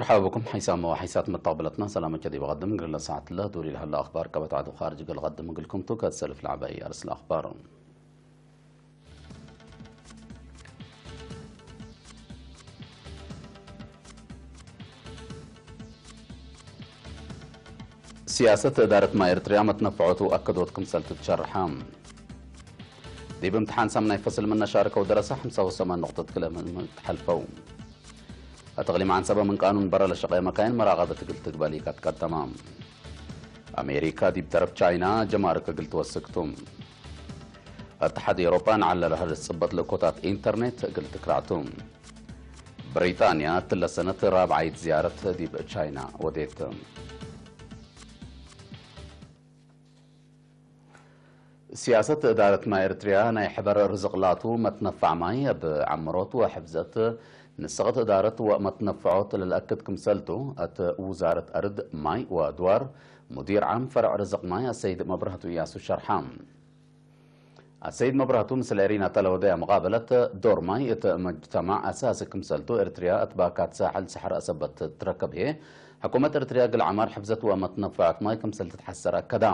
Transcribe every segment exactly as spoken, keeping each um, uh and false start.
ሐብኩም ሐይሳመ ወሐይሳት መተቅብለትና ሰላመ ዲብ ቀድም እግል ለሰዓት ለዱሪ ለሀለ አኽባር ቀበት ዐድ ወኻርጅ እግል ቀድም እግልኩም ቱ። ከሰልፍ ለዐባይ አርስ ለአኽባር። ሲያሰት እዳረት ማይ ኤርትርያ መትነፈዖቱ አከዶት ክምሰል ትትሸርሐ። ዲብ እምትሓን ሳምናይ ፈስል ምነ ሻርከው ደረሰ ሐምሳ ወሰማን ነቁጠት ክለ ምን ተሐልፈው። እት እቅሊም ዐንሰበ ምን ቃኑን በረ ለሸቄ መካይን መራቀበት እግል ትግበእ ሊካት ቀደመ። አሜሪካ ዲብ ተረፍ ቻይና ጀማርክ እግል ትወስክ ቱ። እትሓድ ኤውሮጳ ንዓል ለረሀርስ ጽበት ለእኮታት ኢንተርኔት እግል ትክራዕ ቱ። ብሪጣንያ እትለ ሰነት ራብዓይት ዝያረት ዲብ ቻይና ወዴት። ሲያሰት እዳረት ማይ ኤርትርያ ናይ ሕበር ርዝቅ ላቱ መትነፋዕ ማይ እብ ዐምሮት ወሕፍዘት ንስቅት እዳረት ወመትነፍዖት ለልአክድ ክምሰልቱ፣ እት ውዛረት አርድ፣ ማይ ወድዋር ሙዲር ዓም ፈርዕ ርዝቅ ማይ አሰይድ መብረህቱ እያሱ ሸርሐ። አሰይድ መብረህቱ ምስል ኤሪና ተለወደያ መቃበለት፣ ዶር ማይ እት መጅተማዕ አሳሲ ክምሰልቱ፣ ኤርትርያ እት ባካት ሳሕል ሰሐር አሰበት ትትረከብ ህዬ፣ ሕኩመት ኤርትርያ እግል ዐማር ሕፍዘት ወመትነፍዖት ማይ ክምሰል ትትሐሰር አከዳ።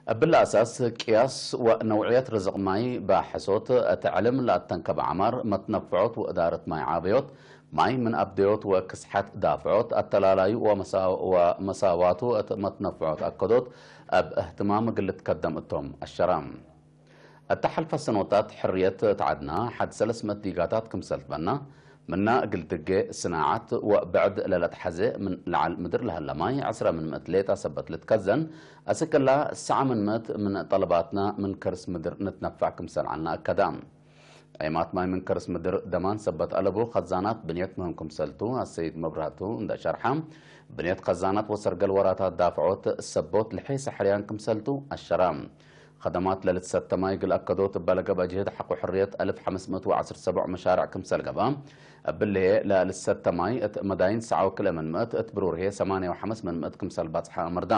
እብለ አሳስ፣ ቅያስ ወነውዕየት ርዝቅ ማይ ባሕሶት፣ እት ዕልም ለአተንከበ ዐማር፣ መትነፍዖት ወእዳረት ማይ ዓበዮት፣ ማይ ምን አብደዮት ወክስሐት ዳፍዖት፣ አተላላዩ ወመሳ-፣ ወመሳዋቱ እት መትነፍዖት አከዶት፣ እብ እህትማም እግል ልትከደም እቶም አሸረ። እተ ሐልፈ ሰኖታት ሕርየት ተዐድና፣ ሐድ ሰለስ ምእት ዲጋታት ክምሰል ትበና፣ ምና እግል ድጌ፣ ስናዐት ወብዕድ ለለትሐዜ ምን ለዐል ምድር ለሀለ ማይ፣ ዐስረ ምን ምእት ሌጣ ሰበት ልትከዘን፣ አስክ እላ፣ ሰዓ ምን ምእት ምን ጠለባትና ምን ከርስ ምድር ንትነፈዕ ክምሰል ዐልነ አከዳ። ጣይማት ማይ ምን ከርስ ምድር ደማን ሰበት አለቡ፣ ከዛናት ብንየት ምህም ክምሰልቱ፣ አሰይድ መብራቱ እንደ ሸርሐ፣ ብንየት ከዛናት ወሰርገል ወራታት ዳፍዖት ሰቦት ለሔሰ ሕርያን ክምሰልቱ አሸራ። ከደማት ለልትሰተ ማይ እግል አከዶት እበ ለገብአ ጅህድ ሐቆ ሕርየት አልፍ ሐምስ ምእት ወዐስር ሰቦዕ መሻርዕ ክምሰል ገብአ፣ እብሊ ህዬ ለልትሰተ ማይ እት መዳይን ሰዓ ወክልኤ ምን ምእት፣ እት ብሩር ህዬ ሰማንየ ወሐምስ ምን ምእት ክምሰል ባጽሐ አመርዳ።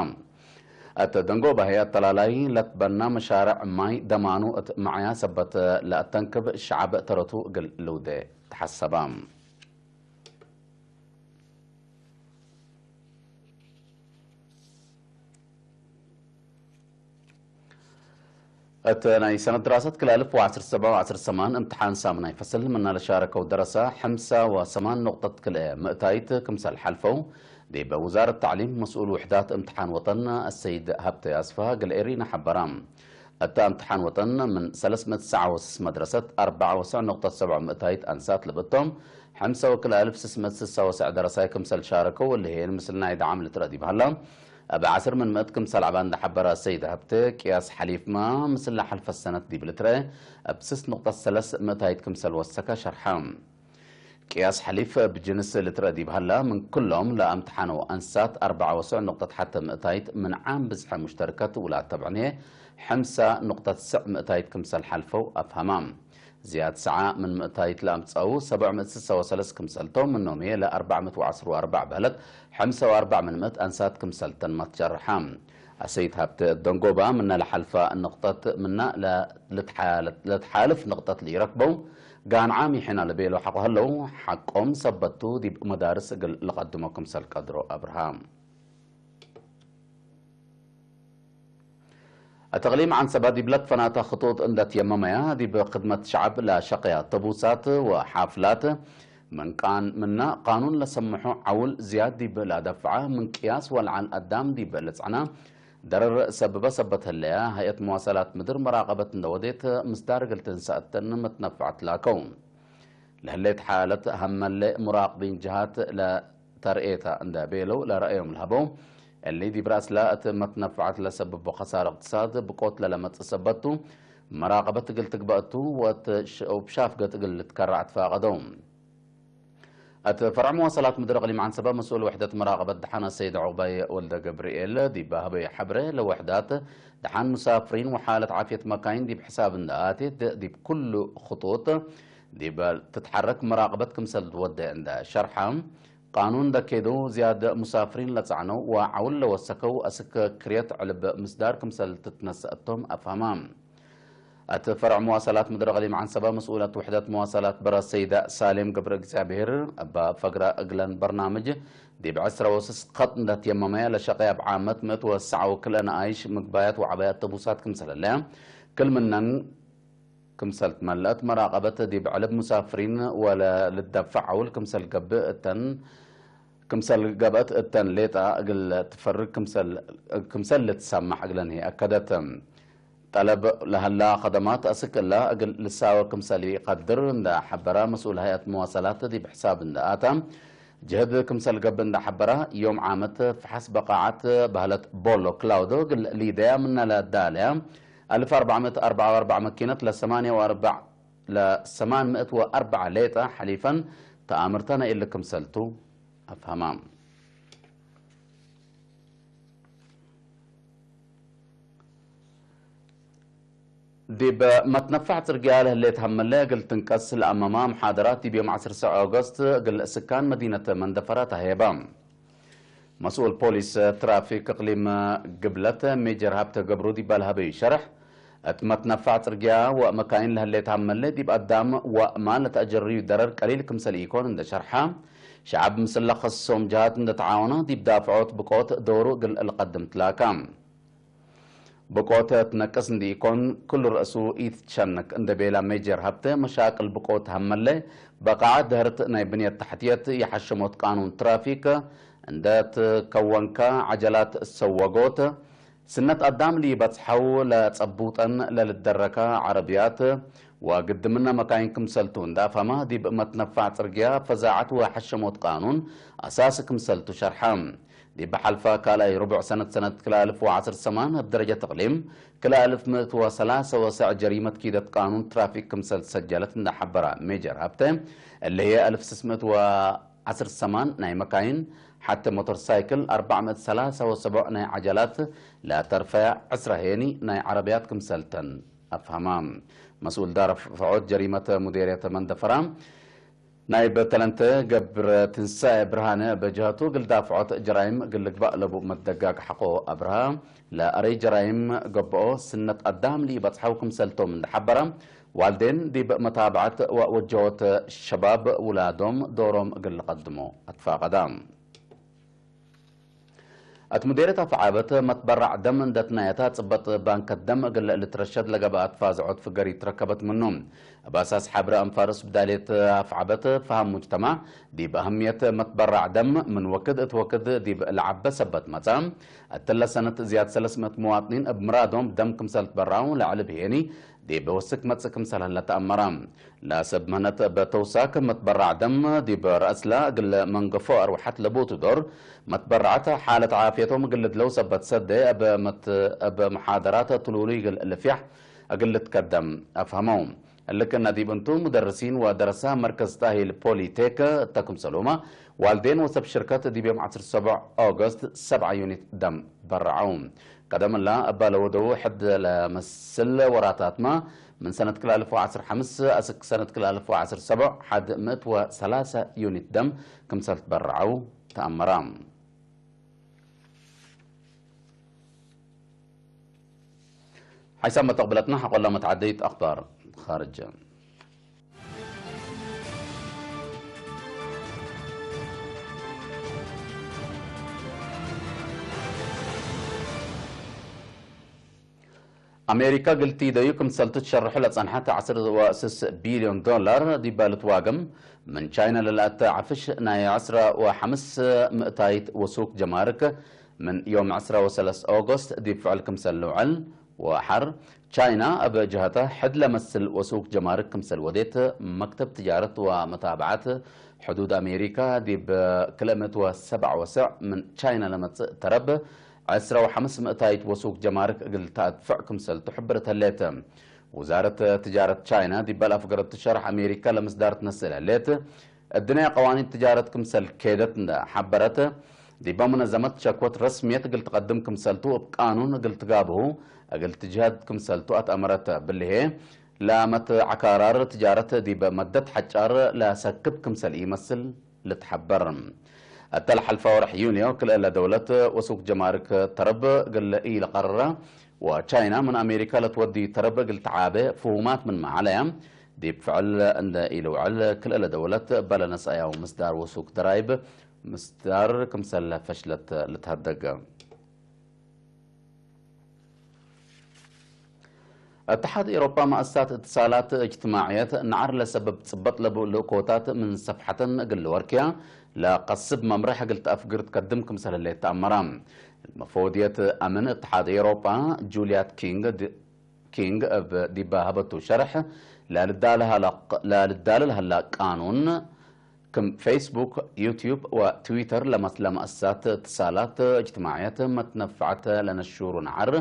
እት ደንጎባ ህዬ አተላላይ ለትበና መሻርዕ ማይ ደማኑ እት መዕያ ሰበት ለአተንክብ ሸዐብ ተረቱ እግል ልውዴ ተሐሰባ። እት ናይ ሰነት ድራሰት ክል አልፍ ወዐስር ሰብዕ ወዐስር ሰማን እምትሓን ሳምናይ ፈስል ምና ለሻረከው ደረሰ፣ ሐምሳ ወሰማን ኑቅጠት ክልኤ ምእታይት ክምሰል ሐልፈው፣ ዲብ ውዛረት ተዕሊም መስኡል ውሕዳት እምትሓን ወጠን አሰይድ ሀብተ አስፍሃ እግል ኤሪና ሐበራ። እተ እምትሓን ወጠን ምን ሰለስ ምእት ሰዓ ወስስ መድረሰት፣ አርበዕ ወሰዕ ኑቅጠት ሰብዕ ምእታይት አንሳት ለብቶም፣ ሐምሳ ወክልኤ አልፍ ስስ ምእት ስሳ ወሰዕ ደረሳይ ክምሰል ሻረከው፣ እሊ ህዬ ምስል ናይ ደዓም ልትረአ ዲብ ሀላ፣ እብ ዐስር ምን ምእት ክምሰል ዐባ እንደ ሐበረ ሰይድ ሀብቴ፣ ቅያስ ሐሊፍመ ምስል ለሐልፈ ሰነት ዲብ ልትረአ፣ እብ ስስ ኑቅጠት ሰለስ ምእታይት ክምሰል ወሰከ ሸርሐ። ቅያስ ሐሊፍ እብ ጅንስ ልትረአ ዲብ ሀላ፣ ምን ክሎም ለአምትሓነው አንሳት አርበዕ ወሰዕ ኑቅጠት ሐተ ምእታይት ምን ዓም ብዝሐ ሙሽተርከት ውላድ ተብዕን ህዬ፣ ሐምሳ ኑቅጠት ሰዕ ምእታይት ክምሰል ሐልፈው አፍሀማ። ዝያድ ሰዓ ምን ምእታይት ለአምጸአው ሰብዕ ምእት ስሳ ወሰለስ ክምሰልቶም፣ ምኖም ህዬ ለአርበዕ ምእት ወዐስር ወአርበዕ በህለት፣ ሐምሳ ወአርበዕ ምን ምእት አንሳት ክምሰልተን መትሸርሐ። አሰይድ ሀብተ ደንጎባ፣ ምነ ለሐልፈ ንቅጠት ምነ ለልትሓለ-፣ ለትሓልፍ ንቅጠት ለኢረክበው፣ ጋን ዓም ይሕና ለቤሎ ሐቆ ህለው፣ ሐቆም ሰበቱ ዲብ መዳርስ እግል ለቀድሞ ክምሰል ቀድሮ አብርሃ። እት እቅሊም ዐንሰበ ዲብ ለትፈናተ ክጡጥ እንደ ትየመመያ፣ ዲብ ክድመት ሸዐብ ለሸቀያ ተቡሳት ወሓፍላት፣ ምን ቃን-፣ ምነ ቃኑን ለሰምሖ ዐውል ዝያድ ዲብ ለአደፍዐ፣ ምን ቅያስ ወለዐል አዳም ዲብ ለጸዕነ ደረር ሰብበ ሰበት ህለያ፣ ሀይአት መዋሰላት ምድር መራቀበት እንደ ወዴት ምስዳር እግል ትንሰእ እትን መትነፈዐት ላከው። ለህሌት ሓለት ሀመለ ሙራቅቢን ጀሃት ለተርኤተ እንደ ቤለው ለረአዮም ለሀበው፣ እሊ ዲብ ራስላ እት መትነፈዐት ለሰብቦ ከሳር እቅትሳድ ብቆት ለለመጽእ ሰበት ቱ፣ መራቀበት እግል ትግበእ ቱ ወእት ሽ-፣ እብ ሻፍገት እግል ልትከረዕ ትፋቀደው። እት ፈርዕ መዋሰላት ምድር እቅሊም ዐንሰበ መስኡል ወሕደት መራቀበት ደሓን አሰይድ ዑቅባይ ወልደ ገብርኤል ዲብ ሀበየ ሐብሬ፣ ለወሕዳት ደሓን ሙሳፍሪን ወሓለት ዓፍየት መካይን ዲብ ሕሳብ እንደ አቴት ዲብ ኩሉ ክጡጥ ዲብ ትትሐረክ መራቀበት ክምሰል ትወዴ እንደ ሸርሐ፣ ቃኑን ደኬደው ዝያድ ሙሳፍሪን ለጸዕነው ወዐውል ለወሰከው አስክ ክርየት ዕልብ ምስዳር ክምሰል ትትነሰእ እቶም አፍሀማ። እት ፈርዕ መዋሰላት ምድር እቅሊም ዐንሰበ መስኡለት ውሕደት መዋሰላት በረ ሰይዳ ሳሌም ገብረእግዚኣብሄር፣ እበ ፈግረ እግለን በርናምጅ ዲብ ዕስረ ወስስ ኸጥ እንደ ትየመመየ ለሸቀየ እብ ዓመት ምእት ወሰዕ ወክልኤ ነኣይሽ ምግባያት ወዐባያት ተቡሳት ክምሰል ህለ፣ ክል ምነን ክምሰል ትመለአት መራቀበት ዲብ ዕልብ ሙሳፍሪን ወለልደፈዕ ዐውል ክምሰል ገብእ እተን፣ ክምሰል ገብአት እተን ሌጣ እግል ትፈርግ ክምሰል፣ ክምሰል ልትሰማሕ እግለን ህይ አከደት። ጠለብ ለሀላ ከደማት አስክ እላ እግል ልሳወ ክምሰል ኢቀድር እንደ ሐበረ መስኡል ሀይአት መዋሰላት ዲብ ሕሳብ እንደ አተ ጅህድ ክምሰል ገብእ እንደ ሐበረ፣ ዮም ዓመት ፈሐስ በቃዓት በህለት ቦሎ ክላውዶ እግል ሊደያ ምነ ለዳለያ አልፍ አርበዕ ምእት አርበዕ ወአርበዕ መኪነት ለሰማንያ ወአርበዕ ለሰማን ምእት ወአርበዕ ሌጠ ሐሊፈን ተአምርተ ነኢል ክምሰልቱ አፍሀማ። ዲብ መትነፋዕ ጽርግያ ለህሌት ሀመለ እግል ትንቀስ ለአመማ መሓደራት ዲብ ዮም ዐስር ሰዕ ኦገስት እግል ስካን መዲነት መንደፈራ ተሀየበ። መስኡል ፖሊስ ትራፊክ እቅሊም ግብለት ሜጀር ሀብተ ገብሩ ዲብ ለሀበዩ ሸርሕ፣ እት መትነፋዕ ጽርግያ ወመካይን ለህሌት ሀመለ ዲብ አዳም ወእማን ለተአጀርዩ ደረር ቀሊል ክምሰል ኢኮን እንደ ሸርሐ፣ ሸዐብ ምስለ ከሶም ጀሃት እንደ ተዓወነ ዲብ ዳፍዖት ብቆት ዶሩ እግል ልቀድም ትላከ። ብቆት ትነቅስ እንዲኢኮን፣ ክሉ ረእሱ ኢትትሸንክ እንደ ቤላ ሜጀር ሀብተ፣ መሻቅል ብቆት ሀመለ፣ በቃዐት ደህርት ናይ ብንየት ተሕትየት፣ የሐሸሞት ቃኑን ትራፊክ እንደ ትከወንከ፣ ዐጀላት ሰወጎት፣ ስነት አዳም ለኢበጽሐው ለጸቡጠን ለልደረከ ዐረብያት ወግድምነ መካይን ክምሰልቱ እንደ አፍሀመ፣ ዲብ መትነፋዕ ጽርግያ ፈዛዐት ወሐሸሞት ቃኑን አሳስ ክምሰልቱ ሸርሐ። ዲብ ሐልፈ ካልኣይ ርቡዕ ሰነት ሰነት ክልኤ አልፍ ወዐስር ሰማን እብ ደረጀት እቅሊም ክልኤ አልፍ ምእት ወሰላሰ ወሰዕ ጀሪመት ኪደት ቃኑን ትራፊክ ክምሰል ሰጀለት እንደ ሐበረ ሜጀር ሀብተ፣ እሊ ህዬ አልፍ ስስ ምእት ወዐስር ሰማን ናይ መካይን፣ ሐቴ ሞተር ሳይክል፣ አርበዕ ምእት ሰላሰ ወሰቦዕ ናይ ዐጀላት ለተርፈ ዕስራ ሄኒ ናይ ዐረብያት ክምሰልተን አፍሀማ። መስኡል ዳር ፍዖት ጀሪመት ሙዴርየት መንደፈራ ናይ በተለንተ ገብረ ትንሳኤ ብርሃነ በጀሀቱ፣ እግል ዳፍዖት ጀራይም እግል ልግባእ ለቡ መደጋግ ሐቆ አብርሃ፣ ለአረይ ጀራይም ገብኦ ስነት አዳም ለኢበጽሐው ክምሰልቶም እንደ ሐበረ፣ ዋልዴን ዲብ መታብዐት ወወጀሆት ሸባብ ውላዶም ዶሮም እግል ልቀድሞ አትፋቀዳ። እት ሙዴርየት አፍዓበት መትበራዕ ደም እንደ ትናየታ፣ ጽበጥ ባንከት ደም እግል ልትረሸድ ለገብአት ፋዝዖት ፍገሪት ረከበት ምኑ። እብ አሳስ ሐብረ አንፋር ሆስፒታልየት አፍዓበት ፈሀም ሙጅተማዕ ዲብ አህምየት መትበራዕ ደም ምን ወክድ እት ወክድ ዲብ ለዐበ ሰበት መጽአ። እትለ ሰነት ዝያድ ሰለስ ምእት መዋጥኒን እብ ምራዶም ደም ክምሰል ትበረዐው ለዐልብ ሄኒ፣ ዲብ ወስክ መጽእ ክምሰል ህለ ተአመረ። ለሰብ ምህነት እብ ተውሳክ መትበራዕ ደም ዲብ ረአስለ እግል መንገፎ አርወሐት ለቦቱ ዶር፣ መትበራዕት ሓለት ዓፍየቶም እግል ልድለው ሰበት ሰዴ እብ መት-፣ እብ መሓደራት ትሉሉይ እግል ልፍያሕ እግል ልትከደም አፍሀመው። እሊ ክእነ ዲብ እንቱ፣ ሙደርሲን ወደረሰ መርከዝ ተእሂል ፖሊቴክ እተ ክምሰልሁመ፣ ዋልዴን ወሰብ ሽርከት ዲብ ዮም ዐስር ሰቦዕ ኦገስት ሰብዓ ዩኒት ደም በረዐው። ቀደም እላ እበ ለወደው ሕድ ለመስል ወራታትመ፣ ምን ሰነት ክልኤ አልፍ ወዐስር ሐምስ አስክ ሰነት ክልኤ አልፍ ወዐስር ሰቦዕ ሐድ ምእት ወሰላሰ ዩኒት ደም ክምሰል ትበረዐው ተአመረ። ሓይሳም መተቅብለትና ሐቆላ መትዓደይት አክባር ኻርጅ። አሜሪካ እግል ቲደዩ ክምሰልቱ ትሸርሑ ለጸንሐት ዐስር ወስስ ቢልዮን ዶላር ዲበ ልትዋገም ምን ቻይና ለለአተ ዐፍሽ ናይ ዐስረ ወሐምስ ምእታይት ወሱክ ጀማርክ ምን ዮም ዐስረ ወሰለስ ኦገስት ዲብ ፍዕል ክምሰል ልውዕል ወሐር፣ ቻይና እብ ጀሀተ ሕድ ለመስል ወሱክ ጀማርክ ክምሰል ወዴት፣ መክተብ ትጃረት ወመታብዐት ሕዱድ አሜሪካ ዲብ ክልኤ ምእት ወሰብዓ ወሰዕ ምን ቻይና ለመጽእ ተረብ ዐስረ ወሐምስ ምእታይት ወሱክ ጀማርክ እግል ተአድፍዕ ክምሰልቱ ሕብርት ህሌት። ውዛረት ትጃረት ቻይና ዲበ ለአፍገረቱ ሸርሕ አሜሪካ ለምስዳር ትነስእ ለህሌት፣ እድንያ ቀዋኒን ትጃረት ክምሰል ኬደት እንደ ሐበረት፣ ዲበ ሙነዘመት ሸክወት ረስምየት እግል ትቀድም ክምሰልቱ እብ ቃኑን እግል ትጋብሁ እግል ትጅሀድ ክምሰልቱ አትአመረት። ብልሄ፣ ለመትዐካራር ትጃረት ዲብ መደት ሐጫር ለሰክብ ክምሰል ኢመስል ልትሐበር። እተ ለሐልፈ ወርሕ ዩንዮ ክልኤ ለደውለት ወሱክ ጀማርክ ተረብ እግል ኢለቀርረ፣ ወቻይና ምን አሜሪካ ለትወዲ ተረብ እግል ተዓቤ ፍሁማት ምንመ ዐለየ፣ ዲብ ፍዕል እንዴ ኢልውዕል ክልኤ ለደውለት እበ ለነስአያሁ ምስዳር ወሱክ ደራይብ ምስዳር ክምሰለ ፈሽለት ልትሀደግ። እትሓድ ኤውሮጳ መአሰሳት እትሳላት እጅትማዕየት ነዓር ለሰብብ ጽበጥ ለቡ ልእኮታት ምን ሰፍሐተን እግል ልወርክያ ለቀስብ መምረሕ እግል ተአፍግር ትከድም ክምሰል ህሌት ተአመራ። መፈወድየት አምን እትሓድ ኤውሮጳ ጁልያት ኪንግ ድ-፣ ኪንግ እብ ዲበ ሀበቱ ሸርሕ፣ ለልዳለ ሀለ-፣ ለልዳለ ለሀላ ቃኑን፣ ክም ፌስቡክ፣ ዩትዩብ ወትዊተር ለመስለ መአሰሳት እትሳላት እጅትማዕየት መትነፈዐት ለነሹሩ ነዓር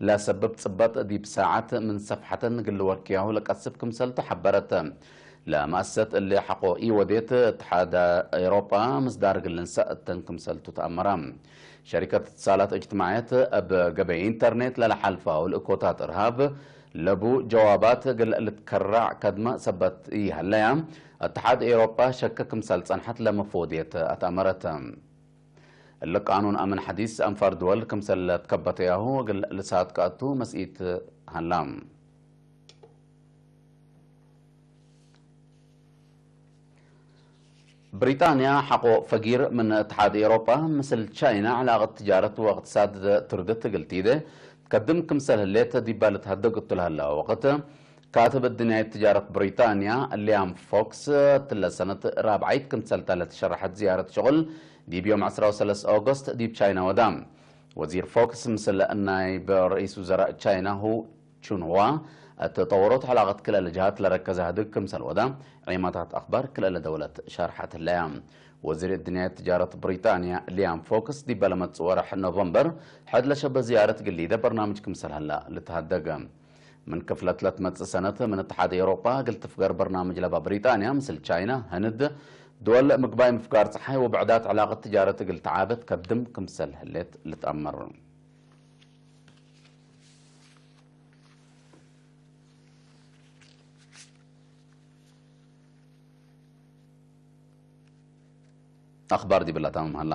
ለሰብብ ጽበጥ ዲብ ሳዐት ምን ሰፍሐተን እግል ልወርክያሁ ለቀስብ ክምሰልቱ ሐበረት። ለመአሰሰት እሊ ሐቆ ኢወዴት እትሓድ ኤውሮጳ ምስዳር እግል ልንሰእ እተን ክምሰልቱ ተአመረ። ሸሪከት እትሳላት እጅትማዕየት እብ ገበይ ኢንተርኔት ለለሐልፋሁ ልእኮታት እርሃብ ለቡ ጀዋባት እግል ልትከራዕ ከድመ ሰበት ኢሀለያ፣ እትሓድ ኤውሮጳ ሸክ ክምሰል ጸንሐት ለመፎድየት አትአመረት። እሊ ቃኑን አምን ሐዲስ አንፋር ድወል ክምሰል ለትከበተያሁ እግል ልሳትከ እቱ መስኢት ሀላ። ብሪጣንያ ሐቆ ፈጊር ምን እትሓድ ኤውሮጳ ምስል ቻይና ዕላቀት ትጃረት ወእቅትሳድ ትርድት እግል ቲዴ ትከድም ክምሰል ህሌት ዲበ ልትሀደግ እቱ ለሀለ ወቅት፣ ካትብ እድንያይ ትጃረት ብሪጣንያ ሊያም ፎክስ እትለ ሰነት ራብዓይት ክምሰልታ ለትሸረሐት ዝያረት ሸቁል ዲብ ዮም ዐስራ ወሰለስ ኦገስት ዲብ ቻይና ወዳ። ወዚር ፎክስ ምስል ናይብ ረኢስ ውዘራእ ቻይና ሁ ቹንዋ፣ እት ጠወሮት ዕላቀት ክልኤ ለጀሃት ለረከዘ ሀድግ ክምሰል ወዳ፣ ዒማታት አክባር ክልኤ ለደውለት ሸርሐት ህለያ። ወዚር እድንያይ ትጃረት ብሪጣንያ ሊያም ፎክስ፣ ዲበ ለመጽእ ወርሕ ኖቨምበር፣ ሕድ ለሸበ ዝያረት ግሊደ በርናምጅ ክምሰል ሀላ ልትሀደገ። ምን ክፍለት ለትመጽእ ሰነት ምን እትሓድ ኤውሮጳ እግል ትፍገር በርናምጅ ለባ ብሪጣንያ፣ ምስል ቻይና፣ ህንድ፣ ድወል ምግባይ ምፍጋር ጸሓይ ወብዕዳት ዕላቀት ትጃረት እግል ተዓበት ከድም ክምሰል ህሌት ልትአመር። አክባር ዲብላ ታምም ሀላ።